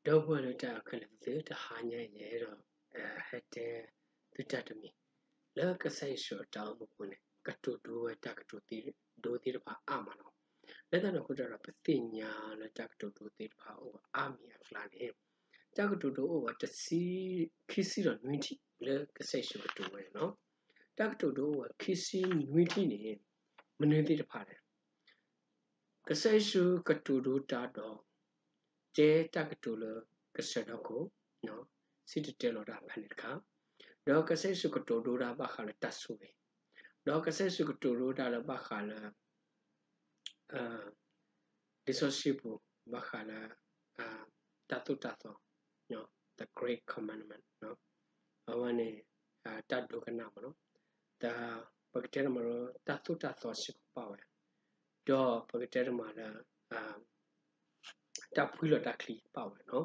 ဒီပုၢ်ဝဲၢ်လၢတၢ်အဲၣ်ခဲလၢာ်သ့ၣ်ဧၢ, တဟါညါအံၤ ယအဲၣ်ဒိး ဟဲတဲသုတၢ်တမံၤ လၢကစၢ်ယ့ၣ်ၡူးအတၢ်အိၣ်မူအပူၤန့ၣ် ကတိၤဒိဝဲတၢ်ကတိၤဒိသ့ၣ်တဖၣ်အါမးလီၤ. လၢတၢ်န့ၣ်အဃိတၢ်ဒီး ပသ့ၣ်ညါလၢတၢ်ကတိၤဒိသ့ၣ်တဖၣ်အိၣ်ဝဲအါမံၤအကျါန့ၣ် တၢ်ကတိၤဒိအိၣ်ဝဲတဆံ, ခံဆံဒီးနွံထံၣ်လၢကစၢ်ယ့ၣ်ၡူးကတိၤဝဲန့ၣ်လီၤ. တၢ်ကတိၤဒိအိၣ်ဝဲခံဆံနွံထံၣ်န့ၣ် မနုၤသ့ၣ်တဖၣ်လဲၣ်. ကစၢ်ယ့ၣ်ၡူးကတိၤဒိတၢ်ဒီး တဲတၢ်ကတိၤလၢကစၢၢ်ဒီခိၣ်, စံၣ်တဲၤတဲလီၤတၢ်ဖဲန့ၣ်တခါ, ဒီးကစၢ်ယ့ၣ်ၡူးကတိၤဒိတၢ်ဘၣ်ဃးလၢတၢ်ဆိၣ်ဂ့ၤ, ဒီးကစၢ်ယ့ၣ်ၡူးကတိၤဒိတၢ်လၢဘၣ်ဃးလၢ လံာ်စီဆှံပူၤ ဘၣ်ဃးလၢ တၢ်သိၣ်တၢ်သီ, the Great Commandment, အဝဲန့ၣ် တၢ်ဒိကနၣ်မးလီၤ. ဒီးပကတဲတမံၤလၢ တၢ်သိၣ်တၢ်သီစ့ၢ်ကီးပာ်ဝဲ, ဒီးပကတဲတမံၤလၢ တၢ်ဖှံလီၤတၢ်ချံပာ်ဝဲလီၤ.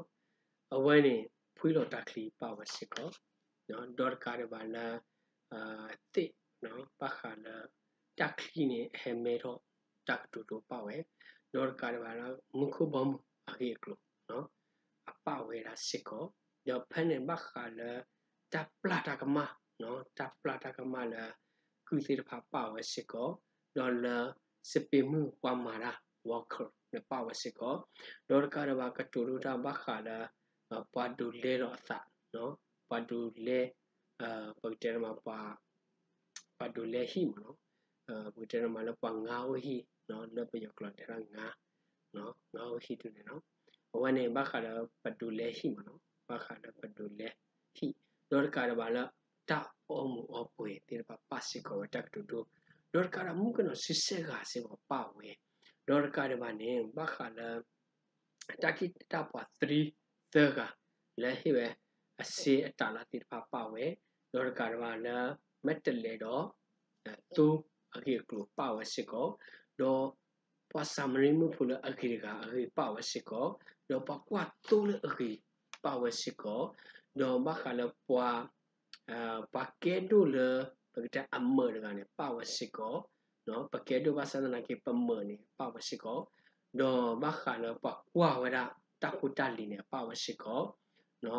အဝဲန့ၣ် ဖှံလီၤတၢ်ချံပာ်ဝဲစ့ၢ်ကီး, ဒီးတကးဒံးဘၣ်လၢ သ့ၣ် ဘၣ်ဃးလၢ တၢ်ချံန့ၣ် ဟဲမဲထီၣ်တၢ်ကတိၤဒိပာ်ဝဲ, ဒီးတကးဒံးဘၣ်လၢ မူခိၣ်ဘီမုၢ်အဂ့ၢ်အကျိၤ အပာ်ဝဲဒၣ်စ့ၢ်ကီး, ဒီးဖဲန့ၣ်ဘၣ်ဃးလၢ တၢ်ပျၢ်တၢ်ကမၣ်, တၢ်ပျၢ်တၢ်ကမၣ်လၢ ကုၢ်သ့ၣ်တဖၣ်ပာ်ဝဲစ့ၢ်ကီး, ဒီးလၢ စပံးမုၢ်ပှၤမၤတၢ် worker န့ၣ်ပာ်ဝဲစ့ၢ်ကီး, ဒီးတကးဒံးဘၣ်ကတိၤဒိတၢ်ဘၣ်ဃးလၢ ပှၤဒိးလဲလီၤအသး, ပှၤဒိးလဲ ပကတဲတမံၤ ပှၤဒိးလဲဟံၣ်မးလီၤ. ပကတဲတမံၤလၢပှၤငါအိၣ်ဟံၣ်, လၢပယီၤကျိာ်တဲဒၣ်ငါ, ငါအိၣ်ဟံၣ်ဒ်န့ၣ်လီၤ. အဝဲန့ၣ် ဘၣ်ဃးလၢပဒိးလဲဟံၣ်မးလီၤ. ဘၣ်ဃးလၢပဒိးလဲဟံၣ်, ဒီးတကးဒံးဘၣ်လၢ တၢ်အီမူၤအီပှဲၤသ့ၣ်တဖၣ်ပာ်စ့ၢ်ကီးဝဲတၢ်ကတိၤဒိ, ဒီးတကးဒံးဘၣ်မုၣ်ကနီၤဆံဆဲၣ်ဂၤစ့ၢ်ကီးပာ်ဝဲ, ဒီးတကးဒံးဘၣ်န့ၣ် ဘၣ်ဃးလၢ တၢ်ကံၢ်တၢ်ပှၤသံသၢဂၤ လၢဟ့ၣ်ဝဲအစ့အတၤလၢသ့ၣ်တဖၣ်ပာ်ဝဲ, ဒီးတကးဒံးဘၣ်လၢ မဲာ်တဲးလဲးဒီး သိအဂ့ၢ်အကျိၤပာ်ဝဲစ့ၢ်ကီး, ဒီးပှၤစၤမရံမုၣ်ဖိလၢအဂ့ၤတဂၤအဂ့ၢ်ပာ်ဝဲစ့ၢ်ကီး, ဒီးပှၤကွၢ်သိလၢအဂ့ၢ်ပာ်ဝဲစ့ၢ်ကီး, ဒီးဘၣ်ဃးလၢပှၤ ပှၤကဲဒိၣ်လၢ ပကတဲအမၢာ်တဂၤန့ၣ် ပာ်ဝဲစ့ၢ်ကီး, ပကဲဒိၣ်ဘၣ်ဆၣ်သနာ်က့ ပမၢာ်န့ၣ် ပာ်ဝဲစ့ၢ်ကီး, ဒီးဘၣ်ဃးလၢပှၤကွၢ်ဝဲဒၣ်တၢ်ဖိတၢ်လံၤန့ၣ် အပာ်ဝဲစ့ၢ်ကီး, ဒီး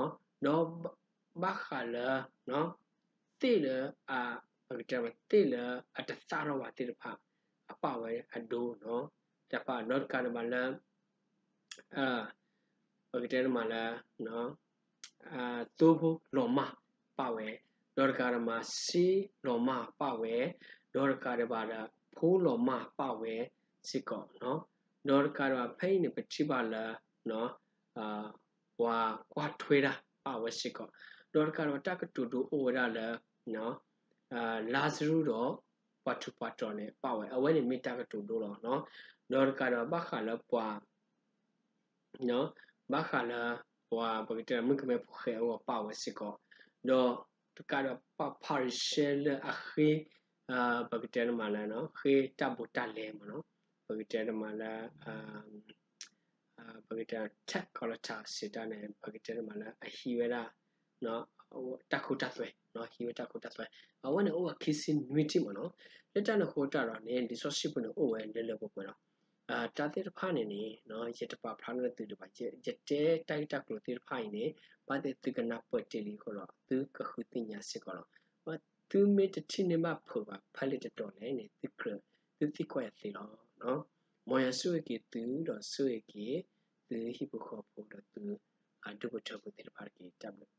ဘၣ်ဃးလၢ သ့ၣ်လၢ ပကတဲမ့ၢ်သ့ၣ်လၢအတသၣ်ထီၣ်ဘၣ်သ့ၣ်တဖၣ် အပာ်ဝဲအဒိ, တၢ်ပာ်ဒီးတကးဒံးဘၣ်လၢ ပကတဲတမံၤလၢ သိဖိလီၤမၢ်ပာ်ဝဲ, ဒီးတကးဒံးဘၣ်စ့လီၤမၢ်ပာ်ဝဲ, ဒီးတကးဒံးဘၣ်ဒီး ဖိလီၤမၢ်ပာ်ဝဲစ့ၢ်ကီး, ဒီးတကးဒံးဘၣ်ဖဲအံၤန့ၣ် ပထံၣ်ဘၣ်လၢ ပှၤကွၢ်ထွဲတၢ်ပာ်ဝဲစ့ၢ်ကီး, ဒီးတကးဒံးဘၣ်တၢ်ကတိၤဒိအိၣ်ဝဲဒၣ်လၢ လါစရူးဒီး ပှၤထူးပှၤတီၤန့ၣ် ပာ်ဝဲ, အဝဲန့ၣ်မ့ၢ်တၢ်ကတိၤဒိလီၤ, ဒီးတကးဒံးဘၣ်ဘၣ်ဃးလၢပှၤ ဘၣ်ဃးလၢ ပှၤပကတဲမုၣ်ကမဲဖိဃဲအဂီၢ်ပာ်ဝဲစ့ၢ်ကီး, ဒီးတကးဒံးဘၣ်ပှၤဖၤရံၤၡဲလၢအဃ့ ပကတဲတမံၤလၢ ဃ့တၢ်ဘူးတၢ်လဲမ့ၢ်နီၤ, ပကတဲတမံၤလၢ ပကတဲ tax collector စံးတၢ်န့ၣ် ပကတဲတမံၤလၢအဟံးဝဲဒၣ် တၢ်ခိတၢ်သွဲ, ဟံးဝဲတၢ်ခိတၢ်သွဲ, အဝဲန့ၣ်အိၣ်ဝဲခံဆံနွံထံၣ်မ့ၢ်နီၤ, လၢတၢ်န့ၣ်အဃိတၢ်ဒီးန့ၣ် လံာ်စီဆှံပူၤန့ၣ် အိၣ်ဝဲလၢလၢပှဲၤပှဲၤလီၤ. တၢ်သ့ၣ်တဖၣ်န့ၣ်န့ၣ် ယတပာ်ဖျါန့ၢ်သုဒံးဘၣ်, ယတဲတၢ်ဂ့ၢ်တၢ်ကျိၤသ့ၣ်တဖၣ်အံၤန့ၣ် ဘၣ်သ့ၣ်သုကနၢ်ပၢၢ်တ့ၢ်လံအဃိဒီး သုကဃုသ့ၣ်ညါစ့ၢ်ကီးလီၤ. သုမ့ၢ်တထံၣ်န့ၢ်ဘၣ်ဖုးဘၣ်ဖဲလဲၣ်တတီၤလဲၣ်န့ၣ် သုကြၢး သုသံကွၢ်ယၤသ့လီၤ. မ်ယွၤဆိၣ်ဂ့ၤက့ၤသုဒီးဆိၣ်ဂ့ၤက့ၤ သုဟံၣ်ဖိဃီဖိဒီးသု ဒူၣ်ဖိထၢဖိသ့ၣ်တဖၣ်တက့ၢ်. တၢ်ဘျုး